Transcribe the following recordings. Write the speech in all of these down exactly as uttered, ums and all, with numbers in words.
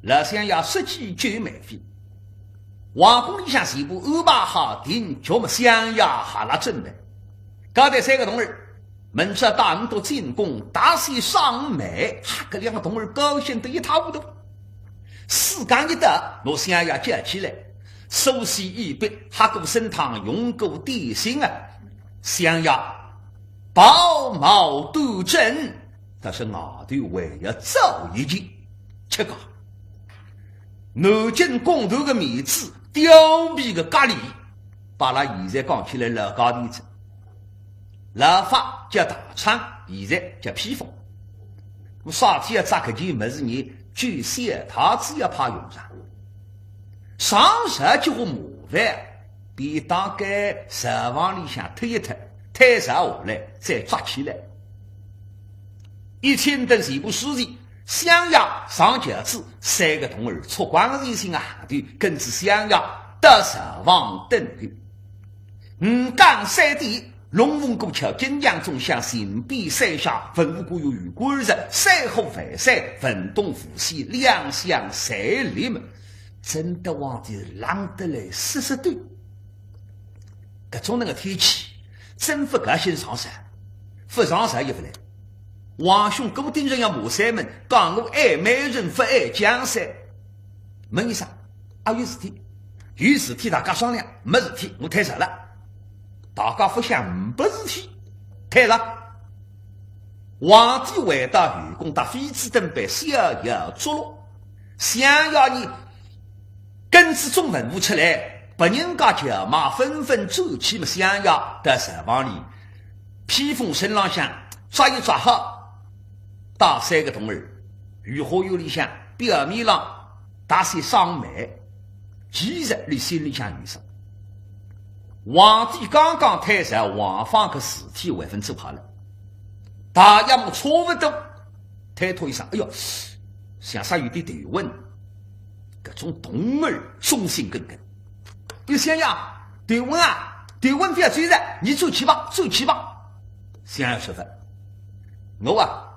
老相爷说起救梅妃，皇宫里向全部安排好定局么，相爷还辣准备。交代三个童儿，明朝带五朵进宫，大喜赏梅，哈，搿两个童儿高兴得一塌糊涂。时间一到，拿相爷叫起来，梳洗一毕，哈，过参汤，用过点心啊，相爷 袍帽端正，但是外头还要着一件，吃个南京公投个面子，貂皮个夹里，拨拉现在讲起来老价钿哉。老法叫大氅，现在叫披风。我啥体要着搿件物事呢？救小太子要派用场。上朝就个麻烦，便当该朝房里向脱一脱， 退下下来，再着起来。一清等全部梳洗，相爷上轿子，三个童儿出光前行啊，就跟仔相爷到朝房等候。五更三点，龙凤过桥，金阳钟响，城边三下，文武官员，县官人，山呼万岁，文东武西，两厢三立么，真的皇帝冷得来瑟瑟抖。 搿种能个天气，真勿高兴上朝，勿上朝也勿来。皇兄顾鼎臣要骂山门，讲我爱美人勿爱江山。问一声，阿有事体？有事体大家商量，没事体我退朝了。大家勿响，没事体，退了。皇帝回到后宫，搭妃子等备，小夜作乐。相爷呢， 跟仔众文武出来，别人家轿马纷纷走起么，相爷到朝房里，披风身浪向着一着好，带三个童儿，御花园里向表面浪大喜赏梅，其实俚心里向有数。皇帝刚刚退朝，王芳个事体还朆做好了，大约么差勿多，推脱一声，哎哟， 像煞有点头昏，搿种童儿忠心耿耿。有相爷，头昏啊，头昏覅走哉，你转去吧，转去吧。相爷说法，我啊，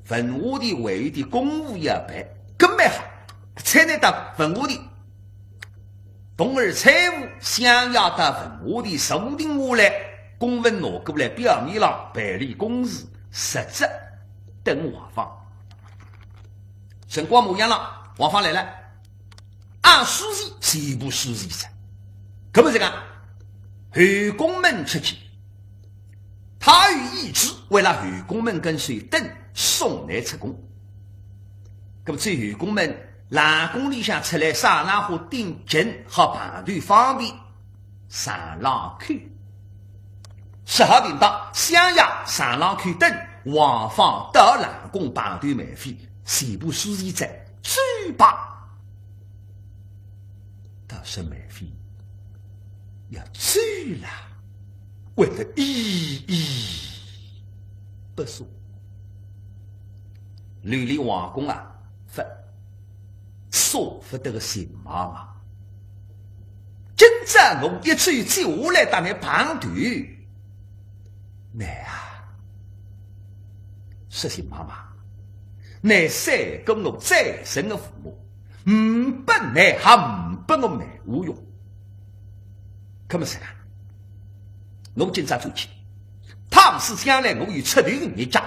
文华殿还有点公务要办，搿蛮好，差倷到文华殿。 童儿搀扶相爷到文华殿坐定下来，公文拿过来，表面浪办理公事，实质等王芳。辰光模样了，王芳来了，按梳洗全部梳洗哉。搿么这个后宫门出去， 太后懿旨，为了后宫门跟随等送倷出宫。搿么走后宫门，冷宫里向出来，上浪花顶紧，好碰头方便，上浪去。说好便当，相爷上浪去等，王芳到冷宫碰头梅妃，全部梳洗哉，走吧。 倒是梅妃要走了，还得依依不舍。琉璃皇宫啊，勿，舍勿得个秦妈妈。今朝我一走走下来，搭倷碰头，倷啊，说秦妈妈，倷是个我最深个父母， 呒拨倷还呒拨我梅花用。搿么是讲，我今朝转去，倘使将来我有出头个日脚，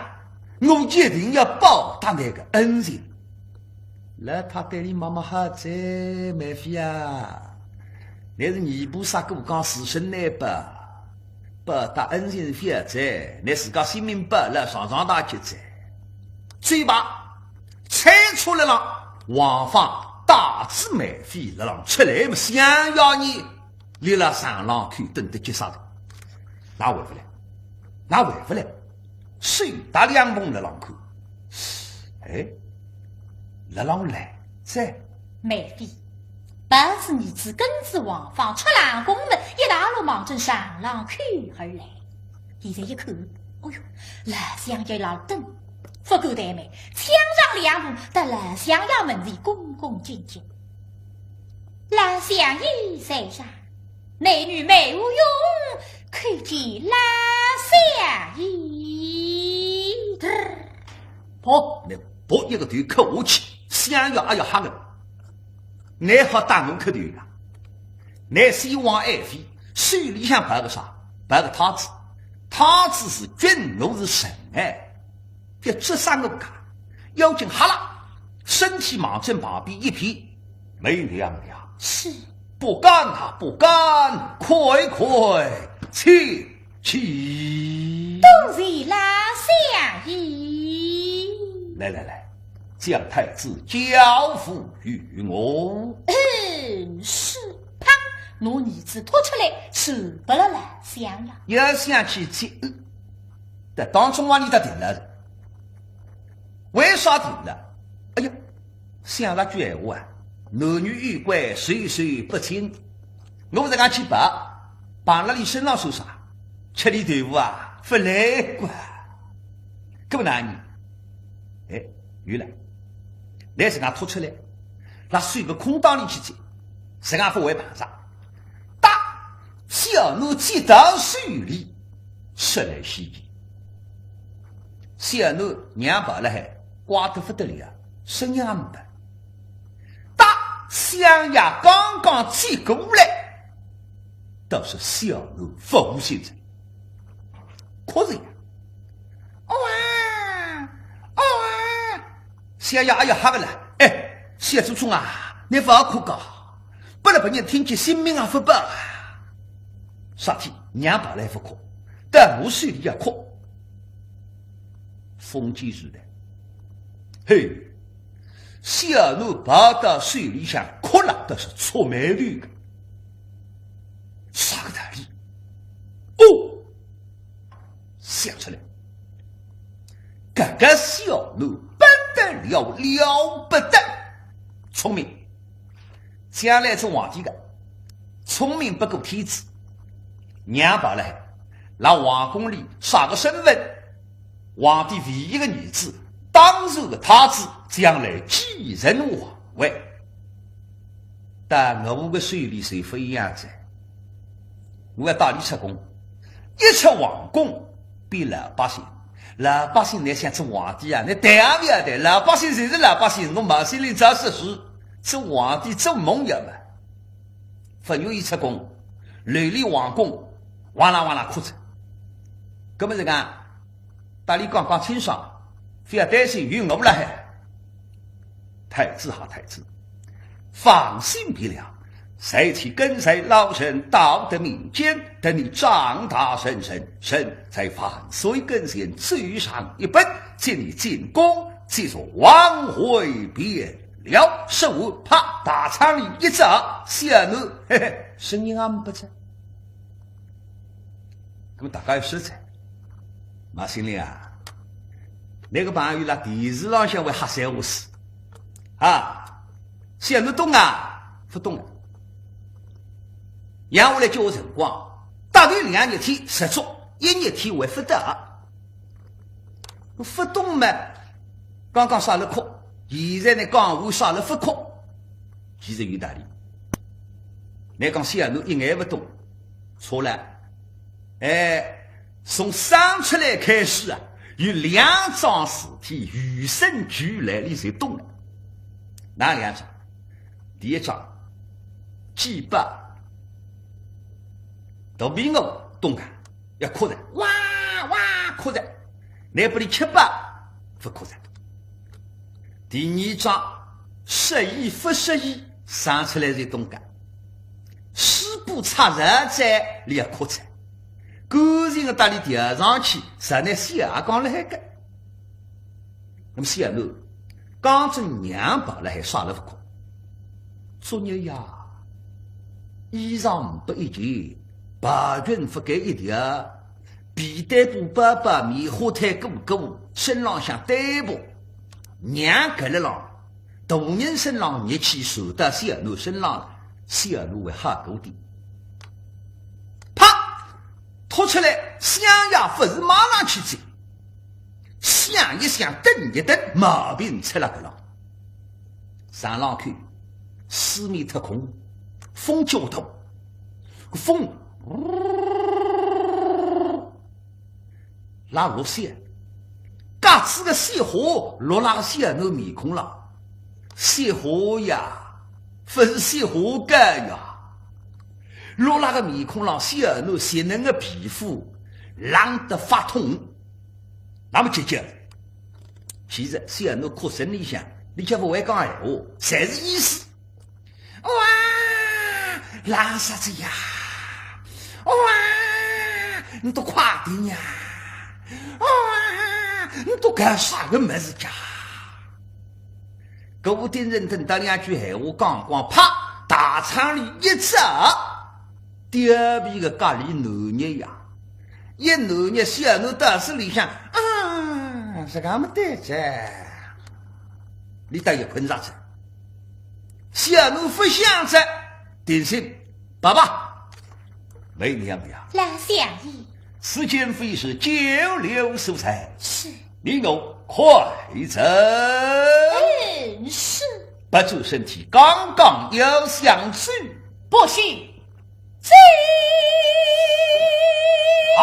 我一定要报答倷个恩情。老太对俚妈妈好哉，梅妃啊，倷是泥菩萨过江，自身难保，报答恩情勿要哉，倷自家性命保了，上上大吉哉。走吧。 推出来了，王芳带仔梅妃辣浪出来么，相爷呢，立辣上浪口等得急煞哉。哪回勿来？哪回勿来？手搭凉棚辣浪看。哎，辣浪来哉。梅妃，抱仔儿子跟仔王芳出冷宫门，一大路望准上浪口而来。 现在一看，哦哟，老相爷辣等，勿敢怠慢，抢上两步，到老相爷门前恭恭敬敬。老相爷在上，内女梅花用叩见老相爷。噗，那噗一个头磕下去，相爷哎呀吓个。倷好搭我磕头个？倷先往爱妃，手里向抱个啥？抱个太子。太子是君，我是臣哎，覅折煞我个。要紧哈啦，身体望准旁边一偏，梅娘娘，是。不敢啊，不敢，快快请起。多谢老相爷。来来来，将太子交付于我。嗯，是。啪，拿儿子拖出来，是拨了老相爷。要想去接，在当中往里头停了，为啥停了？哎呀，想了句闲话啊，男女有关，授受不亲。我实梗去抱，绑了倷身浪算啥？吃倷豆腐啊，勿来个。搿么哪能？哎，有了，倷实梗拖出来，辣手个空档里去接，实梗勿会碰着。哒，小囡接到手里，说来稀奇。小囡娘抱辣海，乖得勿得了，声音也没。哒，相爷刚刚接过来，倒是小囡勿醒哉，哭哉呀。哦啊，哦啊，相爷，哎呀，吓个了。哎，小祖宗啊，倷勿要哭个，拨了别人听见性命也勿保啊。啥体？娘抱来勿哭，但我手里也哭。封建时代，嘿，小囡抱到手里向哭了，倒是触霉头个。啥个道理？哦，想出来，搿个小囡不得了，了不得，聪明。将来做皇帝个，聪明不过天子。娘抱辣海，辣皇宫里啥个身份？皇帝唯一个儿子，当然个太子，将来继承皇位。但我个手里是勿一样哉，我要带倷出宫，一出皇宫变老百姓。老百姓倷想做皇帝啊，倷谈也勿要谈，老百姓侪是老百姓，我毛新林早说书，做皇帝做梦也没。勿愿意出宫，留里皇宫，哇啦哇啦哭哉。搿么实梗，搭倷讲讲清爽，勿要担心，有我辣海。太子哈，太子，放心便了，才去跟随老臣到得民间，等你长大成人，臣在万岁跟前奏上一本，接你进宫，即是皇位便了。说完，啪，大窗帘一拉，小囡，嘿嘿，声音也没哉。搿么大家要说哉，毛新林啊，倷个朋友辣电视浪向会瞎三胡四啊，小囡懂啊？勿懂啊。让我来叫个辰光，搭头两日天十足，一日天还勿到。勿懂嘛，刚刚啥了哭，现在呢讲我啥了勿哭，其实有道理。倷讲小囡一眼勿懂，错了。哎，从生出来开始啊，有两桩事体与生俱来，倷侪懂了。哪两桩？第一桩，鸡巴，肚皮饿，懂个，要哭哉，哇哇哭哉，倷拨俚吃饱，勿哭哉。第二桩，适意勿适意，生出来就懂个，屎布擦着哉，俚要哭哉。干净个搭俚调上去，实在是也讲了海个。那么小囡，刚正娘抱辣海啥了勿哭？作孽呀，衣裳呒不一件，白裙勿盖一条，皮蛋布包包，棉花胎裹裹，身浪向单薄，娘搿了浪，大人身浪热气传到小囡身浪了，小囡会好过点。啪，拖出来，相爷勿是马上去接， 想一想，等一等，毛病出辣搿浪。上浪口，四面透空，风交大，搿风，呜，辣落雪，夹仔个雪花落辣个小囡面孔浪，雪花呀，勿是雪花膏呀。落辣个面孔浪，小囡雪嫩个皮肤冷得发痛。那么姐姐，其实小囡哭声里向，你却勿会讲闲话，侪是意思。哇，冷煞哉呀！哇，侬倒快点呀！哇，侬倒干啥个物事呀？顾鼎臣等到两句闲话讲光，啪，大窗帘一拉，貂皮个隔离暖热呀，一暖热，小囡到仔里向，啊，是搿么对哉，伊倒也困着哉。小囡勿响哉，定心，爸爸，没娘呀。老相爷。此间非是久留所在，是。你我快走。嗯，是。不知身体刚刚要想去，不行，走。啊！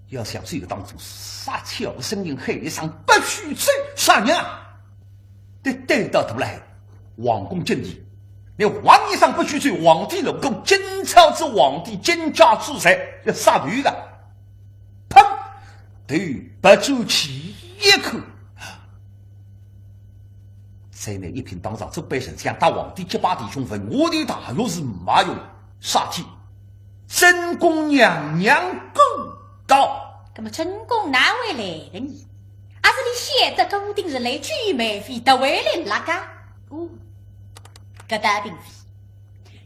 要想这个当中，杀气声音喊一声不许走，啥人啊？对，对到头来，皇宫禁地，连王一声不许走，皇帝老公，今朝之皇帝，今朝之罪，要杀头的。砰！头不转去一看，在那一品当上，这辈人想打皇帝几百弟兄，文武的大学是没用，杀气。正宫娘娘赶到。那么正宫哪会来的呢？阿是伊晓得顾鼎臣来救梅妃，特为来拉个？哦，搿倒并非。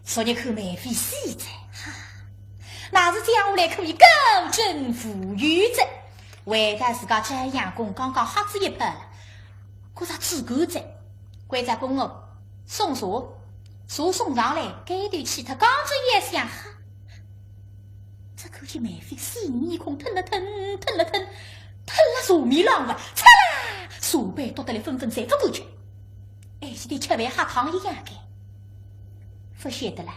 昨日看梅妃死哉，哈，那是将来可以高枕无忧哉。为得自家照样公刚刚吓仔一拍了，觉着自个哉，关照宫女送茶，茶送上来，该头去脱，刚正也想哈。 只看见梅妃死人面孔腾了腾，腾了腾，腾了茶面浪啊，嚓啦！茶杯倒得来纷纷侪勿敢吃，哎，是对吃饭吓糖一样个。勿晓得啦，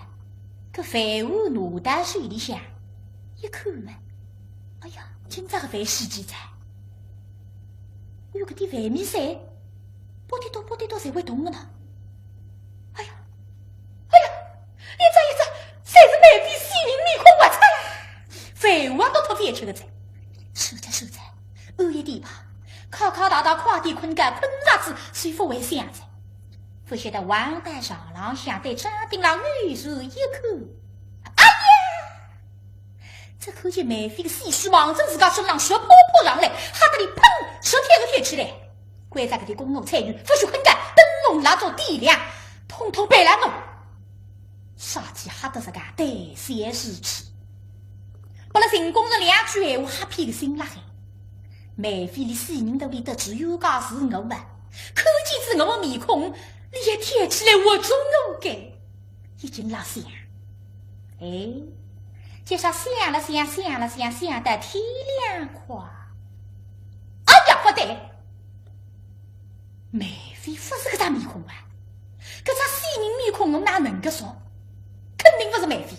搿饭碗拿到手里向一看嘛，哎呀，今朝个饭稀奇哉。 哟，搿点饭米碎，扑滴笃扑滴笃侪会动个呢。哎呀，哎呀，一只一只，侪是梅妃死人面孔啊！嚓啦！饭碗都脱勿出个哉。收着收着，暗一点吧，敲敲打打快点困觉，困着仔，睡勿会醒哉。勿晓得横到床浪向对窗顶浪眼珠一看，哎呀！ 只看见梅妃个死尸望准自家身浪直扑扑上来，吓得伊砰，直跳个跳起来。关照搿点宫女差人，勿许困觉，灯笼蜡烛点亮，统统备来我。杀气吓得自家胆小如鼠。拨了秦宫人两句闲话吓骗个心辣海。梅妃连死人肚里得知冤家是我啊，看见仔我面孔，伊也跳起来活捉我个。 已经辣想。哎，就说想了想，想了想，想到天亮快。哎呀，勿对！梅妃勿是搿张面孔啊！搿张死人面孔我哪能够说？肯定勿是梅妃。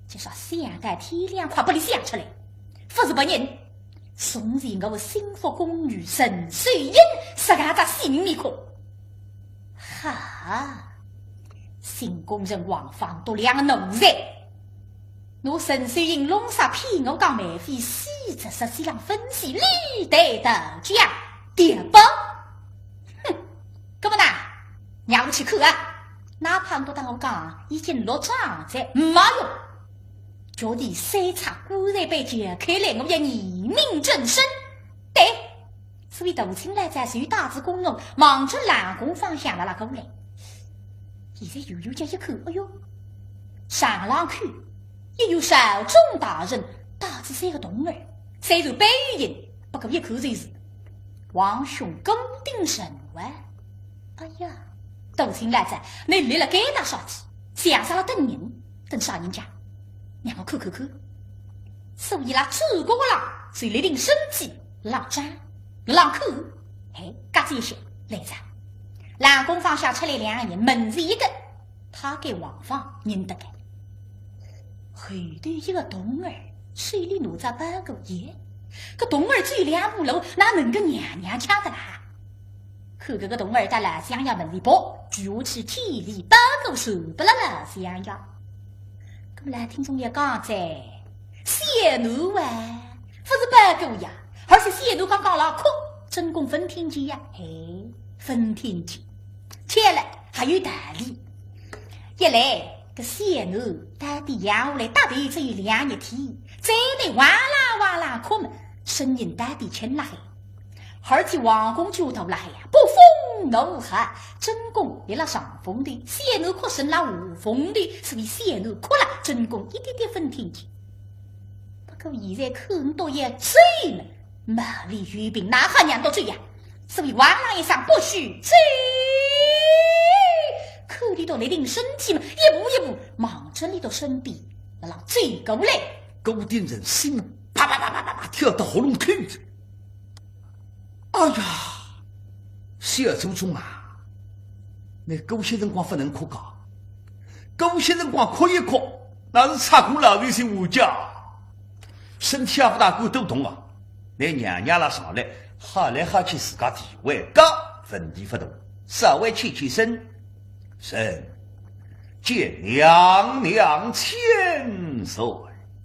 就说想到天亮快，拨伊想出来，勿是别人， 从前我个心腹宫女陈秀英是搿只死人面孔。哈，秦宫人王芳都两个奴才，拿陈秀英弄啥骗我讲梅妃死哉，实际上分析里带到家，点包。哼，搿么呢，让我去看啊，哪怕我搭我讲已经落账哉，没用。 脚底三叉棺材板解开来，我要验明正身。对，所以大清老早就带仔宫女望准冷宫方向辣辣过来。现在远远叫一看，哎哟，上浪看，一有朝中大臣，带仔三个童儿，虽然背影，不过一看就是皇兄顾鼎臣啊。哎呀，大清老早，你立辣该搭啥体？像煞辣等人，等啥人家？ 让我看看看。所以啦，转过个啦，就立定身体，浪张，浪看。嘿，嘎吱一歇，来哉。冷宫方向出来两个人，门前一个，他跟王芳认得个。后头一个童儿，手里拿只包裹，耶，搿童儿走两步路，哪能个娘娘腔的啦？看搿个童儿搭老相爷门里跑，就下去天里报告传拨了老相爷。搿么老听众也讲哉，小囡啊，勿是报告呀，而且小囡刚刚辣哭，正宫勿听见呀，嘿，勿听见。 起来还有道理。一来，搿小囡到底养下来搭头只有两日天，再来哇啦哇啦哭么，声音到底轻了海。而且皇宫就到了海呀，暴风怒号，正宫立辣上风头，小囡哭声辣下风头，所以小囡哭了，正宫一点点勿听见。不过现在看倒也醉了， 毛里有病，哪哈让俚走呀？所以王郎一声不许走，看俚笃立定身体嘛，一步一步望准俚笃身边，辣浪走过来。顾鼎臣心啪啪啪啪啪啪跳到喉咙口子。哎呀，小祖宗啊，倷搿歇辰光勿能哭个，搿歇辰光哭一哭，那是拆过老头心下家。 身体也勿大敢抖动啊。倷娘娘辣上来，吓来吓去自家体会，搿问题勿大。稍微欠欠身，臣见娘娘千岁。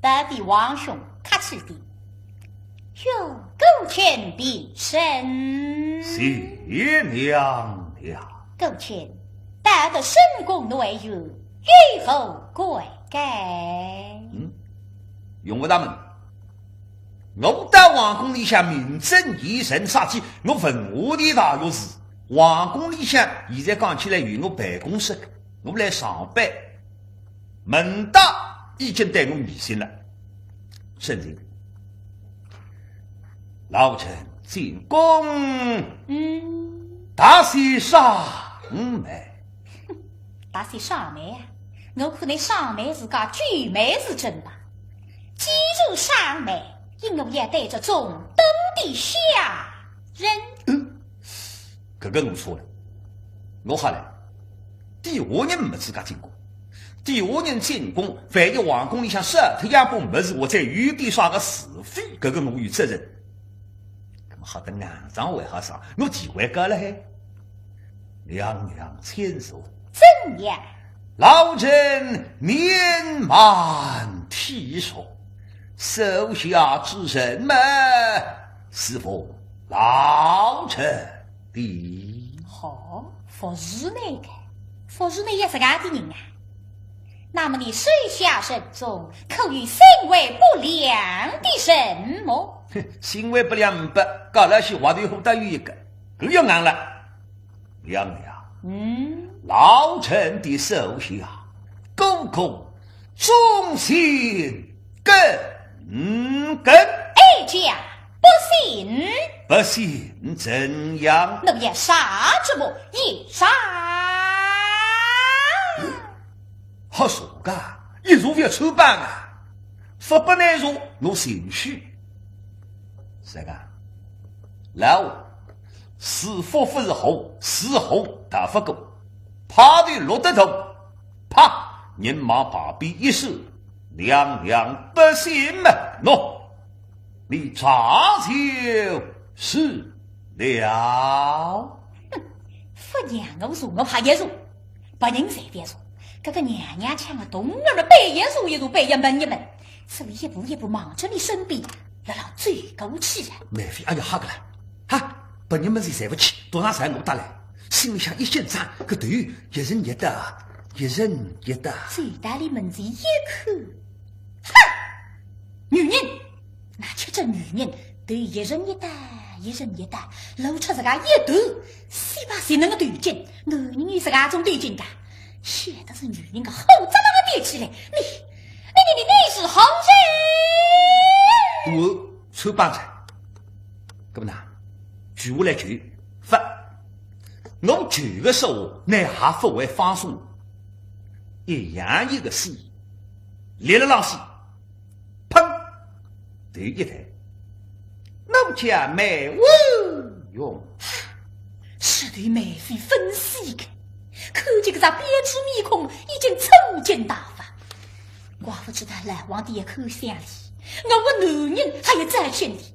到底皇兄客气点，有顾卿平身。谢娘娘。顾卿，到得深宫内院，有何贵干？嗯，用勿着问。 我到皇宫里向名正言顺啥体？我文武殿大学士，皇宫里向现在讲起来有我办公室，我来上班，门大已经对我疑心了。圣人，老臣进宫，嗯。大喜上门。 大喜上门啊，我看倷上门是假，旧门是真吧？既然上门，应该也带着众多的下人。嗯，搿个我错了，我瞎来。底下人没资格进宫，底下人进宫，万一皇宫里向少脱一样物事，或者有点啥个是非，搿个我有责任。 那么吓得硬上还好上，我地位高了嘿。娘娘千岁。怎样？老臣年满体弱，手下之人么，是奉老臣的。好，服侍倷个，服侍倷也是俺的人啊。 那么你手下人中可有心怀不良的人么？哼，心怀不良不，搞了些话头后头有一个，搿要硬了。娘娘，嗯？老臣的手下，个个忠心耿耿。哀家不信。不信怎样？奴要杀之么一杀。 好说个，一说覅穿帮啊，勿拨倷说，我心虚。是个，老，是福勿是祸，是祸大勿过，派头落得大，啪，人马旁边一闪，娘娘不信么？喏，你这就是了。哼，勿让我说，我怕也说。 别人随便说，搿个娘娘腔个童儿么，背也说一说，背也问一问，所以一步一步望着俚身边，辣辣走过去了。梅妃，哎呀，吓个了，哈，别人么是侪勿去，独上山我搭来，心里向一紧张，搿头一阵热得，一阵热得。走到俚门前一看，哈，女人！ 那吃着女人，头一阵一搭，一阵一搭，露出自家一头，稀巴烂个头颈，男人有自家种头颈个，晓得是女人个，火辣辣个点起来，你，你，你，你，你是何人？我穿帮仔，搿么呢，跪下来求，勿，我求个说话，倷还勿会放松，一样一个死，立辣浪死。 砰！头一抬，奴家梅妃容。是对梅妃分析个，看见搿张标致面孔已经寸金大发。怪勿得老皇帝也看相哩，我个男人还有再见哩。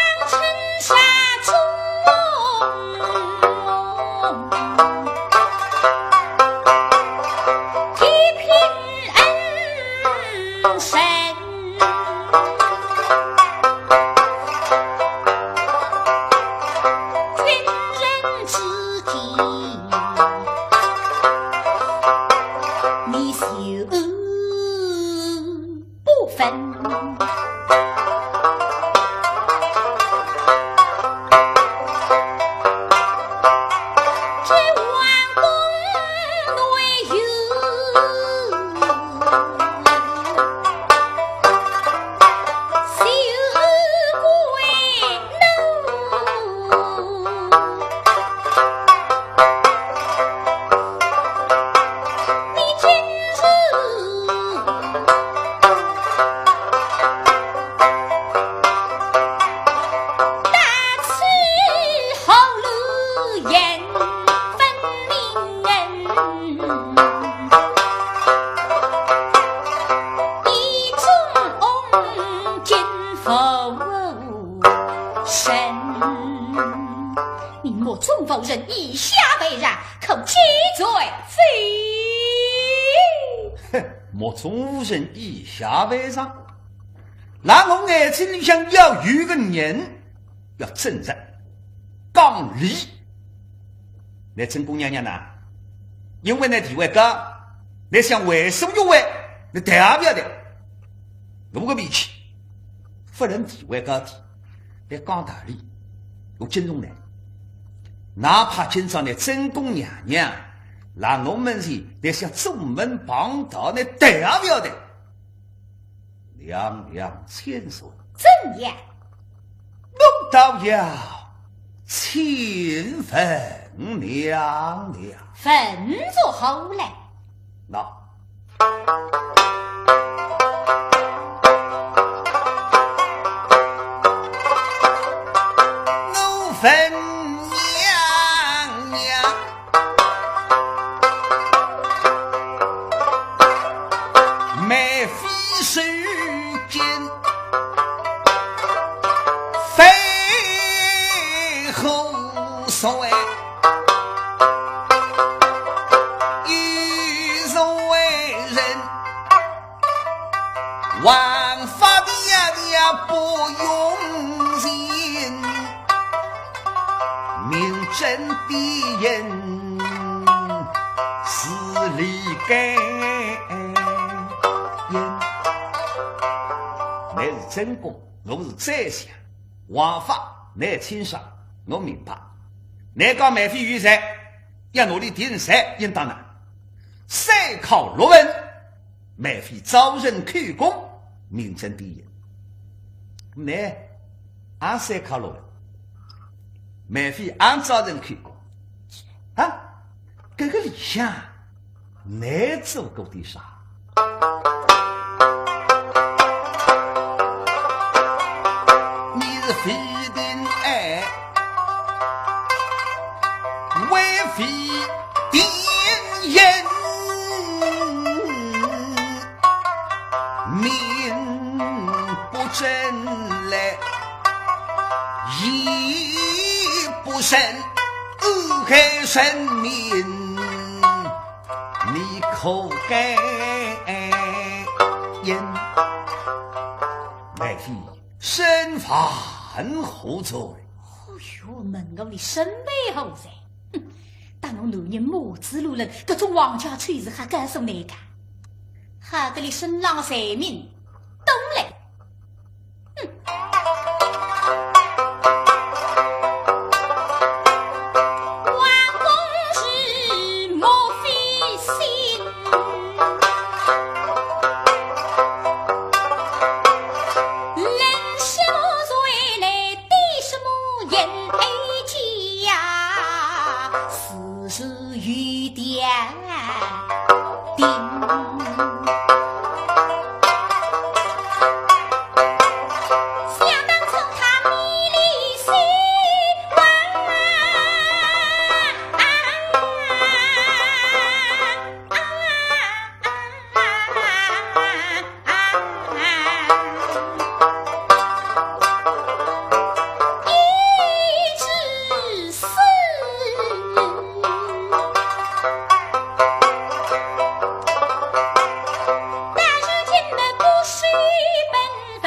不分。这王公内有 你目中无人，以下犯上，可恕罪否？哼，目中无人，以下犯上。那我眼睛里向要有个人，要正直、讲理。那正宫娘娘呢？因为那地位高，那想为所欲为，那谈也不要谈。我个脾气，不论地位高低， 来讲道理，我尊重你。哪怕今朝你正宫娘娘，让我们是在想中门旁道，你对也不要对。娘娘千岁。怎样？我倒要请问娘娘。问作何来？ 那我问娘娘，梅妃受惊，非何所为？ 有所为人，王法的也不用心，明正的人是理该人。乃是正宫，我是宰相。 王法，你清爽，我明白。你讲梅妃有罪，要拿伊定罪，应当呢。三考六问，梅妃招认口供，明正第一。你，俺三考六问，梅妃俺招认口供。啊，搿个里向 你做过的啥？你是非定哎，为非定人，名不正来，言不顺，讹害人民。 你可该应？梅妃，身犯何罪？哦哟，问我的身犯何罪？哼，当我男人骂仔路人，搿种王家丑事还告诉你个？还得你身浪罪名，懂嘞？ 王公是莫非心，人是莫谁来的什么人哀家，是是有点 定。想当初他迷离心慌，一直是 但是今日不是本分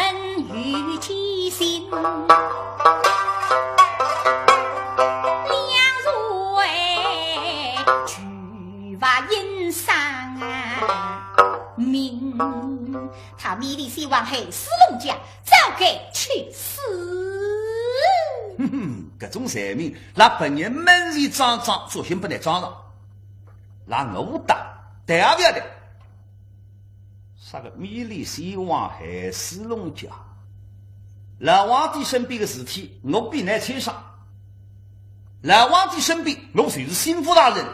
与己心，两座举发阴山啊。命，他米丽西王害死农家，早该去死。哼哼，搿种罪名，辣本人门前装装，作兴勿能装上。辣我搭，对也勿要对。啥个米丽西王害死农家？老皇帝身边个事体，我比倷清爽。老皇帝身边，我就是心腹大人。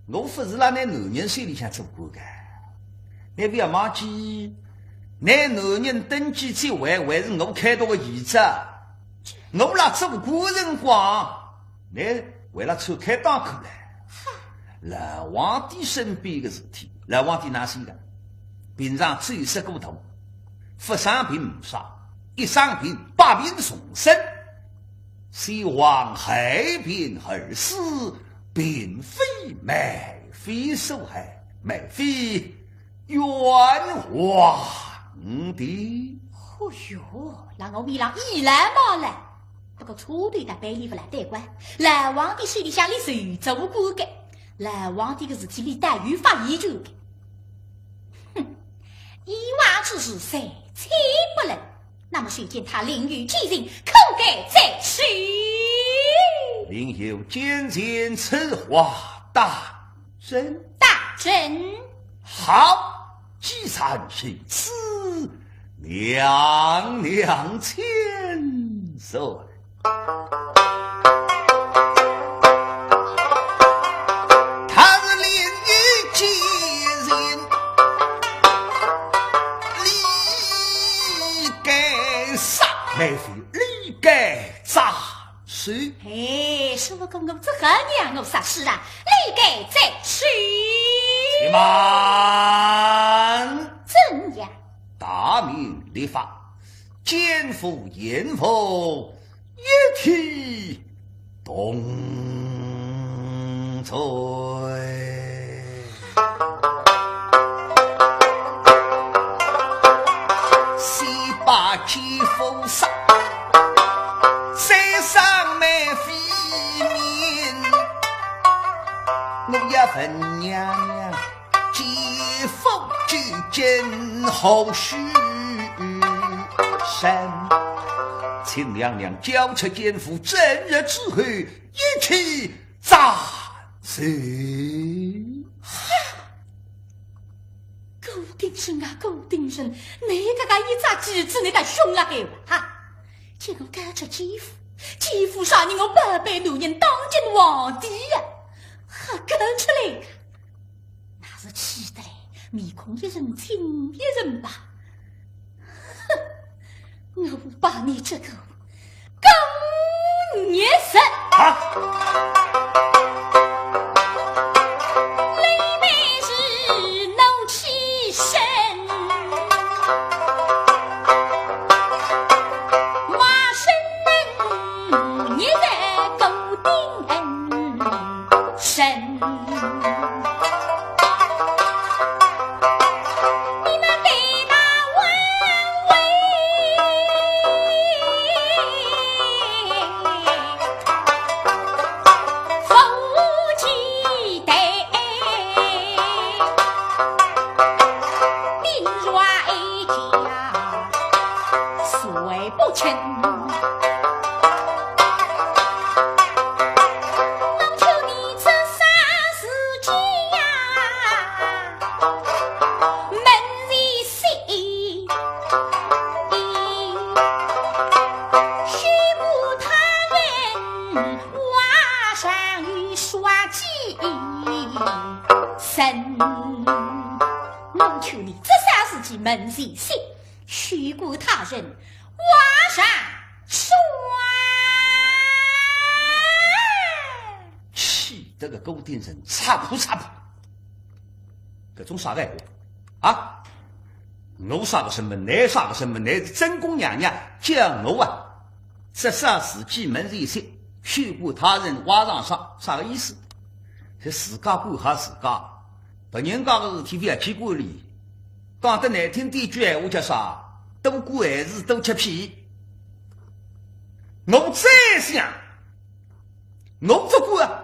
我勿是辣倷男人手里向做官个。倷勿要忘记，倷男人登基接位，还是我开脱个儿子。我辣做官辰光，倷还辣穿开裆裤唻。老皇帝身边个事体，老皇帝哪晓得？平常嘴说过大，勿生病呒啥，一生病百病丛生。 先王害病而死，并非梅妃所害，梅妃冤枉的。哦哟，辣我面浪倚老卖老，不过错对搭背里勿来对关，老皇帝手里向俚是做官个，老皇帝个事体俚倒有发言权个。哼，以往之事，谁且不论。 那么谁见他另有奸情，可改再说。另有奸情，此话当真？当真。好，既然如此，娘娘千岁。 他是另有奸情，理该杀。梅妃理该斩首。哎，说不过我这个娘，我啥事啊？理该斩首。且慢。怎样？大明律法，奸夫淫妇 一体同罪。先把奸夫杀，再赏梅妃面。我要问娘娘， 奸夫究竟何许人？请娘娘交出奸夫，整日之后一起斩首。顾鼎臣啊，顾鼎臣，倷搿个一只棋子，倷倒凶了海哇哈！叫我交出奸夫，奸夫杀人我宝贝男人当今皇帝呀，还交出来个？ 那是气得来，面孔一阵青一阵白。哼，我把你这个狗日神！啊！雷梅是怒气生，骂声你在狗顶人。 神。你们给他问问，夫妻对，定然一家睡不成。 我求你这啥事体呀？门前些，许过他人，话上有说几声。我求你这啥事体门前些，许过他人，话上说。 气得个顾鼎臣赤膊赤膊。搿种啥个闲话啊？我啥个身份，倷啥个身份，倷是正宫娘娘，叫我啊，这啥事体门前些，许过他人话上说，啥个意思？是自家管好自家，别人家个事体勿要去管理。讲得难听点句闲话叫啥？多管闲事，多吃屁。 我再想，我勿管啊，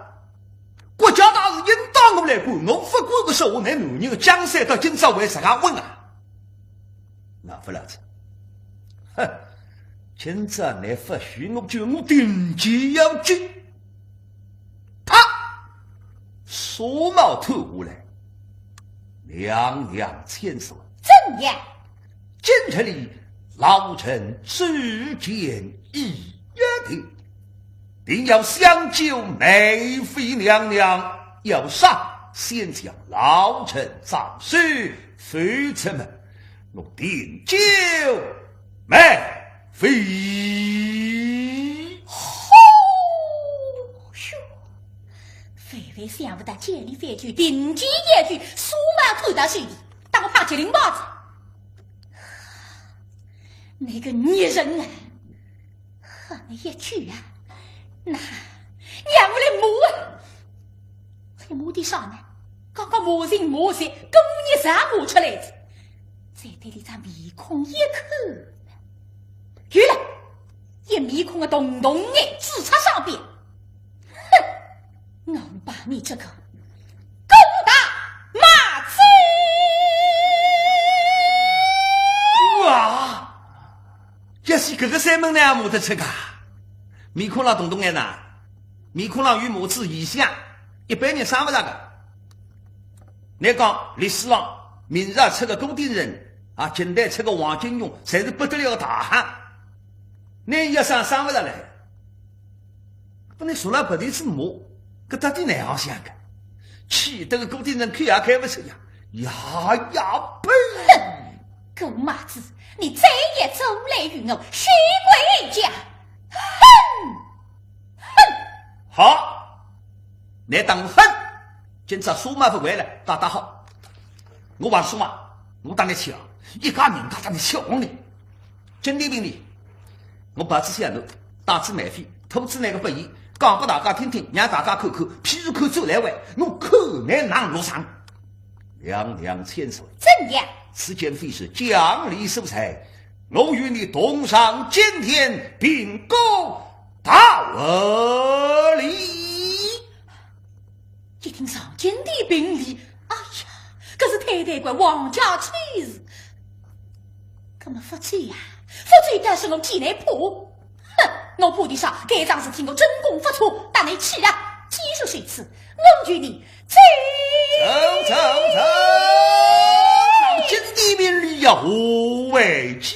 国家大事应当我来管，我勿管个说话，㑚男人个江山到今朝还实梗稳啊？那勿了子，哼，今朝㑚勿许我救，我定计要救。啪！纱帽脱下来，娘娘千岁。怎样？今日里老臣主见已定，定要相救梅妃娘娘，要杀先将老臣斩首，否则么，我定救梅妃。哟，万万想勿到，见你反句，定计要救，纱帽脱到手里，当我怕结拎包子。那个孽人啊，好你一句啊，那让我来骂啊！还骂点啥呢？刚刚骂人骂煞，故意啥骂出来的？再对伊张面孔一看，有了，一面孔的洞洞眼，指出上边。哼，我把你这个狗大马子！哇！要是搿个山门呢，骂得出个？面孔浪洞洞眼呐，面孔浪有马子现象，一般人生勿着个。倷讲历史上明朝出个顾鼎臣啊，近代出个黄金荣，侪是不得了个大汉。倷要生生勿着嘞。 勿能说了白头子骂，搿到底哪样想个？气得个顾鼎臣口也开勿出呀！呀呀呸！狗马子，你再也走来与我血鬼一家！哼！哼！好，倷当我狠，今朝纱帽勿回来，打打好。我还说嘛，我当倷巧，一家人家当倷巧呢。金殿兵里，我跑仔小路，带仔梅妃， 托仔倷个法眼，讲拨大家听听，让大家看看，譬如看转来位，我看倷哪落场。娘娘千岁，怎样？此间非是讲理所在，我与你同上金殿，并过道理。一听上金殿并理，哎呀，搿是太太怪皇家丑事。搿么勿走呀，勿走，但是我见倷怕。 哼，我怕点啥？该桩事体我真功勿错，搭倷去了。既是如此，我与你走。走走走，那么金殿兵里呀，何为之？